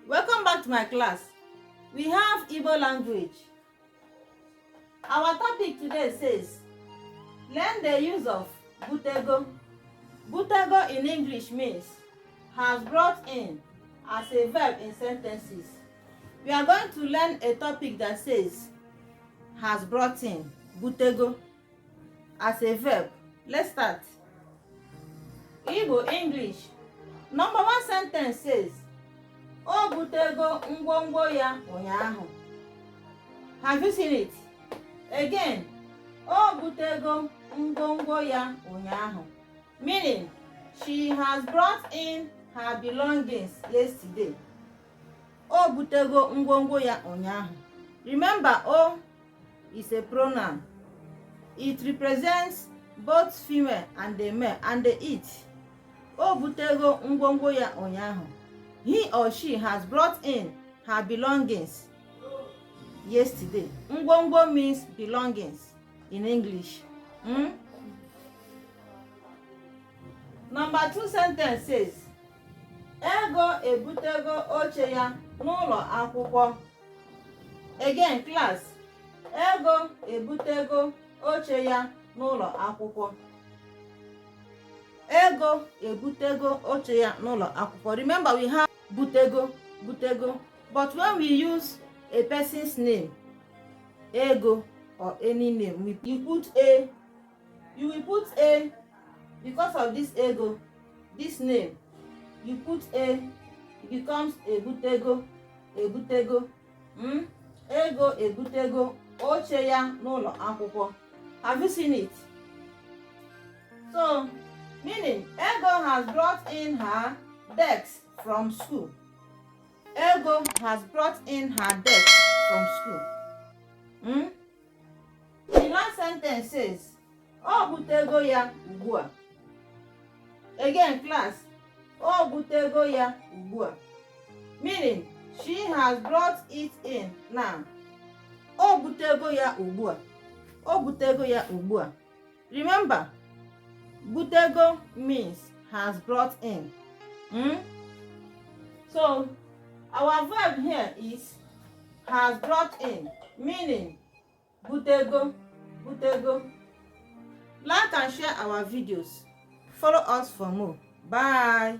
Welcome back to my class. We have Igbo language. Our topic today says, learn the use of butego. Butego in English means has brought in as a verb in sentences. We are going to learn a topic that says has brought in, butego, as a verb. Let's start. Igbo English. Number one sentence says, o butego ngwongwo ya ụnyaahụ. Have you seen it? Again, o butego ngwongwo ya ụnyaahụ. Meaning, she has brought in her belongings yesterday. O butego ngwongwo ya ụnyaahụ. Remember, o is a pronoun. It represents both female and the male and the it. O butego ngwongwo ya ụnyaahụ. He or she has brought in her belongings yesterday. Ngwongwo means belongings in English. Number two sentence says, ego ebutego oche ya n'ụlọ akwụkwọ. Again, class. Ego ebutego oche ya n'ụlọ akwụkwọ. Ego ebutego oche ya n'ụlọ akwụkwọ. Remember, we have butego, but when we use a person's name, ego, or any name, you put a, you will put a, because of this ego, this name, you put a, it becomes ebutego. Ego ebutego oche ya n'ụlọ akwụkwọ. Have you seen it? So, meaning, ego has brought in her desk from school. Ego has brought in her desk from school. The last sentence says, o butego ya ugbua. Again, class. O butego ya ugbua. Meaning, she has brought it in now. O butego ya ugbua. O butego ya ugbua. Remember, butego means has brought in. So, our verb here is has brought in, meaning butego. Like and share our videos. Follow us for more. Bye.